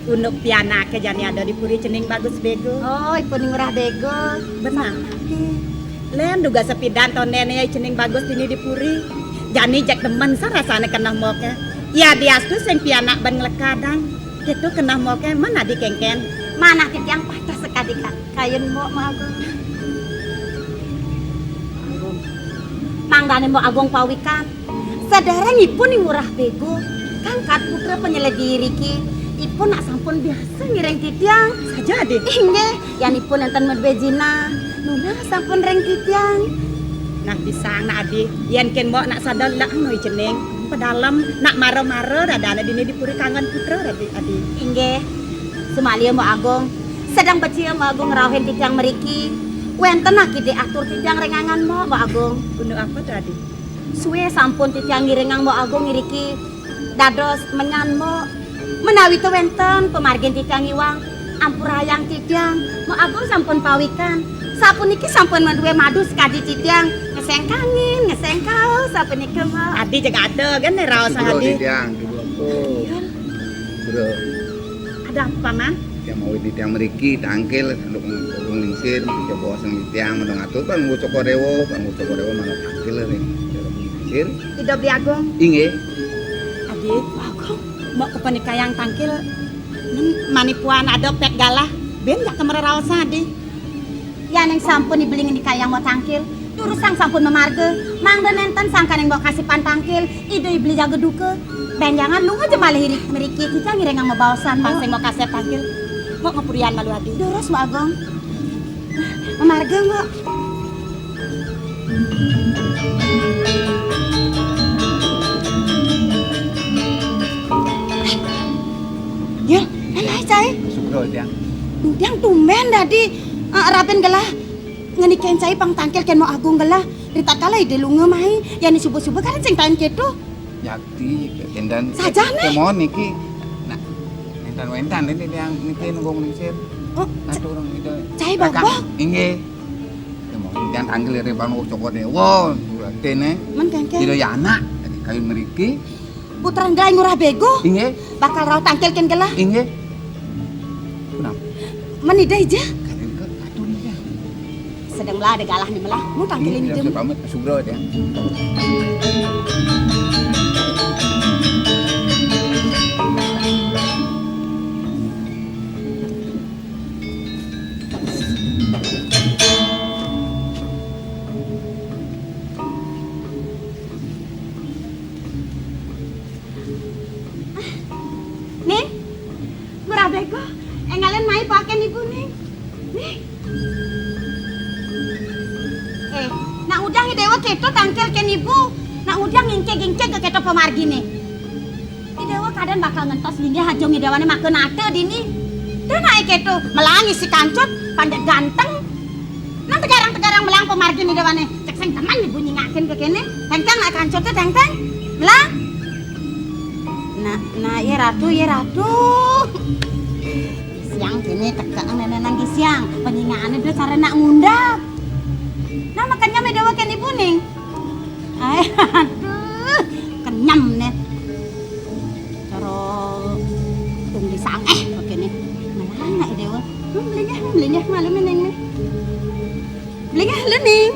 Unduk pianake jani ada di puri cening Bagus Bego. Oh, ipun Ngurah Bego. Benar. Nggih. Len duga sepidan tondene ya cening Bagus dini di puri. Jani jek demen sa rasane keneh moke. Ya diastu sing pianak ben nglekadang. Kitu keneh moke men adi kengken. Manah titiang pateh sekadi ka-, kayun Mbok, Mbok Agung. Mangdane Mbok Agung pawikan. Sederengipun Ing Ngurah Bego, kangkat putra penyeledi riki, ipun nak sampun biasa ngiring titiang. Saja, Adi. Inggih, yan ipun enten medwe jinah, nunas sampun ring titiang. Nah, pisang nak Adi, yen ken Mbok nak sada lek anu cening, pedalem, nak mara-mara dadane dini di puri kangen putra, Adi, Adi. Inggih, sumaliya Mbok Agung, sedeng becik Mbok Agung ngrauhin titiang mriki, wenten akidik atur titiang ring angan Mbok, Mbok Agung. Unduk apa to, Adi? Suwe sampun titiang ngiringang Mbok Agung iriki dados menyan Mbok. Menawi to wenten pamargin titiang iwang, ampurayang titiang, Mbok Agung sampun pawikan. Sapuniki sampun maduwe madu sakadi titiang, ngeseng kangin, ngeseng kaos, sapunika, Mbok. Adi jeg ada, kan, ne raos. Adi. Titiang, Bro. Ada apa, Paman? Tiang mawit di tiang mriki, tangkil, sanduk wong lingsir, coba sing tiang, mendong atur, kan nggo Cokor Dewa, kan nggo Cokor Dewa, malah tangkil ring lingsir. Ida Beli Agung. Inggih. Adi, Agung, mbok kepenikayang tangkil, men-, manipuan ada pet galah, ben jak kemreraosan, Adi. Yaning sampun ibling nikayang mau tangkil, durus sang sampun memarga, mangda nenten sangkaning mau kasipan tangkil, ida ibli jaga duka. Benjangan lunga aja malih irik mriki, kita ngiringang mabaosan, pang sing mau kasep tangkil. Mau ngepurian malu adi. Durus, Mbok Agung. Memarga, Mbok. Ya, nalai, Cai. Sugra, Tiang. Tiang tumben dadi, eh, raben gelah ngenikain Cai pang tangkil kén Mbok Agung gelah. Ritatkala ida lunga mai, yan suba-suba karen sing tain kéto. Yakti, kénten. Sajane. Kemon niki. Nah, entan-entan ini yang niki nunggu melisir. Oh, Ca-, atur ida. Cai Kakang. Bobok? Inggih. Kemon yang tangkil ring Panuwuh Cokor Dewa, dene. Men kengken. Ida ya anak, kayu mriki. Putra Ngrai Ngurah Bego? Inggih. Bakal rauh tangkil kén gelah? Inggih. Punapa? Men ida ija? Kadén ke atur ida. Sedeng melah ada galah ni melah. Mu tangkilin ida. Inggih, ida pamit, sugra ida. Ning, Ngurah Bego, enggalin mai paken ibu, Ning. Ning. Eh, nak udah Dewa kéto tangkil kén ibu, nak udah ngingkig-ngingkig ké kéto pamarginé. Dewa kadén bakal ngentos linggih aja Dewané maka nata dini. Dah naé kéto, melang isi kancut, pandek ganteng. Nang tegarang-tegarang melang pamargin Dewané. Cek sing temen ibu nyingakin ke kene. Tengteng nak kancuté tengteng. Melang. Nak, nak, ya Ratu, ya Ratu. Siang kene teka nenek nanggi siang. Penyingaane dia cara nak ngundap. Nah, makanya Dewa kene ibu ning. Ai, aduh, kenyem nih. Cara tung di sangeh kene. Melang nak Dewa. Hmm, belinya, hmm, belinya malu ning nih. Belinya lu ning.